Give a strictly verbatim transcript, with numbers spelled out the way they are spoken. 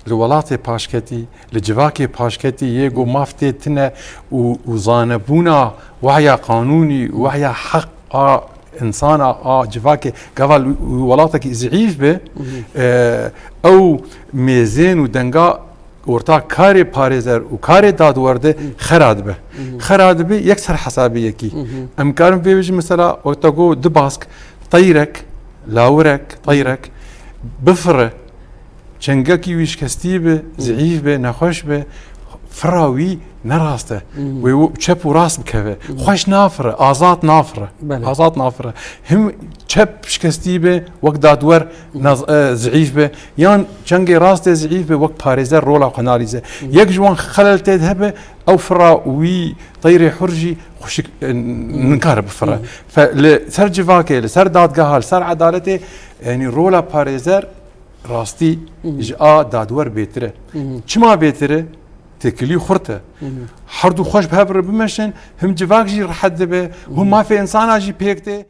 Li welatê paşketî, li civakê paşketî yê ku maf tê tine û, û zanebûna wehya qanûnî û wehya heq a insana, a civakê, gava li welatekî zîîf be, e, ew mêzên û denga orta karê parêzer û karê dadwer de xera dibe. Xera dibe yek ser hesabê yekî. Em karin vê bijî mesela wexta ku du bask, teyrek, lawirek, teyrek bifire, çengekî wî şikestî bi, zîîf bi, nexweş bi, fira wî ne rast e. Wê û çep û rast bikeve. Xweş nafire, azad nafire. Belê. Azad nafire. Him çep şikestî bi, wek dadwer naz-, e, zîîf bi, yan çengê rastê zîîf bi, wek parêzer rola xwe nalîze. Yek ji wan xelel tê de hebe, ew fira wî teyrê hur jî xweşik, e, ninkare bifire. Fe, li ser civakê, li ser dadgeha, li ser edaletê, yanî rola parêzer rastî ji a dadwer bêtir e. Çima bêtir e? Têkilî xurt e. Her du xweş bi hev re bimeşin, him civak jî rehet dibe, him mafê insana jî pêk tê.